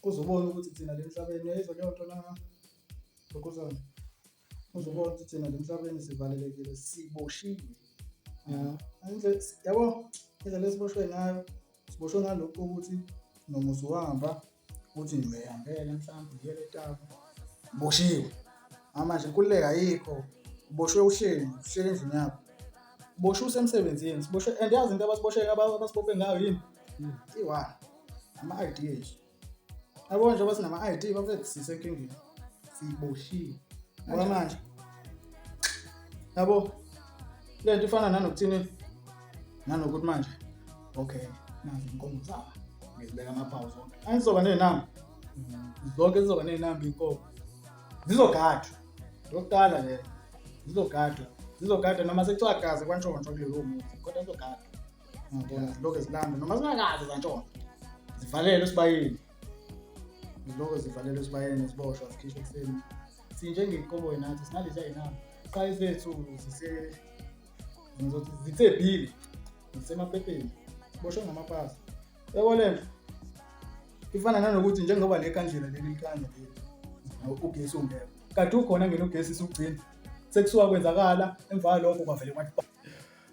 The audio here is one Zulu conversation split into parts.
Uzobona ukuthi thina la emhlabeni, uyayizwa leyo nto na, lokhuzana, uzobona ukuthi thina la emhlabeni sivalelekile, siboshiwe. Yabo, indlela esiboshwe ngayo, siboshwe ngalokhu ukuthi noma usuhamba uthi nje uyayihambela mhlawumbe uyele etaku, uboshiwe. Manje inkululeko ayikho, uboshwe uhleli, uhleli endlini yakho, uboshwe usemsebenzini, siboshwe. And yazi into abasiboshe, abasibophe ngayo yini? I-one, ama-ID ethu. Yabo, njengoba sinama-ID, bafethu, sisenkingeni, siboshiwe. Ngoba manje, yabo, le nto ifana nanokuthini, nanokuthi manje, okay, nazi inkomo zami, ngizibeka amaphawu zonke, angizoba ney'namba zonke, zizoba ney'namba iy'nkomo, zizogadwa. Lokuqala leyo, zizogadwa, zizogadwa noma sekuthiwa gaze kwantshontshwa kuleyo muzi, kodwa zizogadwa. Ngiyabona, zilokhu zilanda noma zingakaze zantshontshwa, zivalelwe esibayeni, zilokhu zivalelwe esibayeni, ziboshwa, zikhishwe ekuseni. Sinjengey'koboyi nathi, sinalezi ay'namba qha, ezethu zise, ngizothi zithebhile, zisemaphepheni, ziboshwe ngamapasi. Yabo, le nto ifana nanokuthi njengoba le kandlela leli likhanya leli, ugesi ungekho, kade ukhona ngena ugesi, sugcina sekusuka kwenzakala, emva kwalokho kwavele kwathi.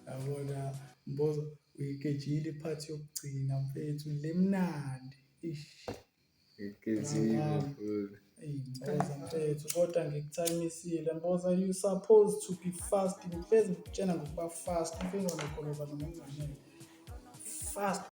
Yabona Mbozo, uyigejile iphathi yokugcina, mfethu, lemnandi, ish. Ngigejile futhi. Eyi Mboza mfethu, kodwa ngikuthaymisile Mboza, you supposed to be fast. Ngihlezi ngikutshena ngokuba fast, mfethu, nogoloza noma unganele fast.